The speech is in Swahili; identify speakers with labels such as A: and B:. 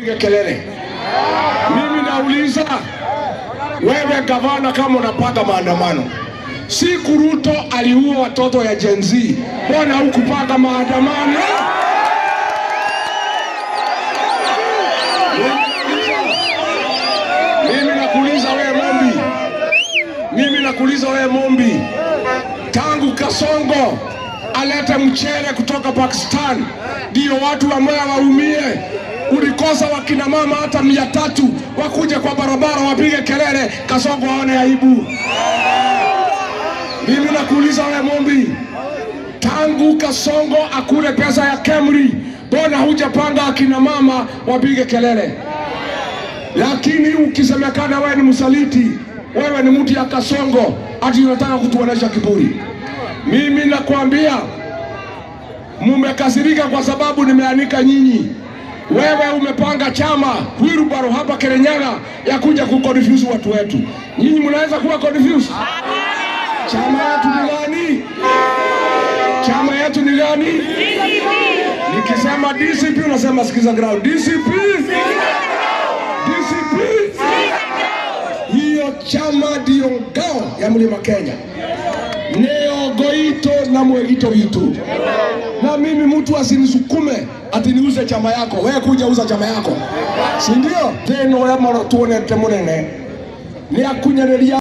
A: Piga kelele. Mimi nauliza wewe gavana, kama unapanga maandamano, siku Ruto aliua watoto ya Gen Z, mbona hukupanga maandamano? Mimi nakuuliza wewe Mombi, mimi nakuuliza wewe Mombi, tangu Kasongo alete mchele kutoka Pakistan ndio watu wa Mwea waumie, ulikosa wakina mama hata 300 wakuje kwa barabara wapige kelele, Kasongo aone aibu. Mimi nakuuliza wewe Mombi, tangu Kasongo akule pesa ya Kemri, mbona hujapanga akina mama wapige kelele? Lakini ukisemekana wewe ni msaliti, wewe ni mtu ya Kasongo, ati unataka kutuonesha kiburi. Mimi nakwambia mumekasirika kwa sababu nimeanika nyinyi. Wewe umepanga chama wheelbarrow hapa Kirinyaga ya kuja kuconfuse watu wetu. Nyinyi mnaweza kuwa confused? Chama yetu ni gani? Chama yetu ni gani? Nikisema DCP unasema sikiza ground. DCP? DCP? Hiyo chama ndio ngao ya Mlima Kenya. Neo goito na mwegito witu. Na mimi mtu asinisukume ati niuze chama yako. Wewe kuja uza chama yako, si ndio? Teno ya moro tuone temunene ni akunyereria.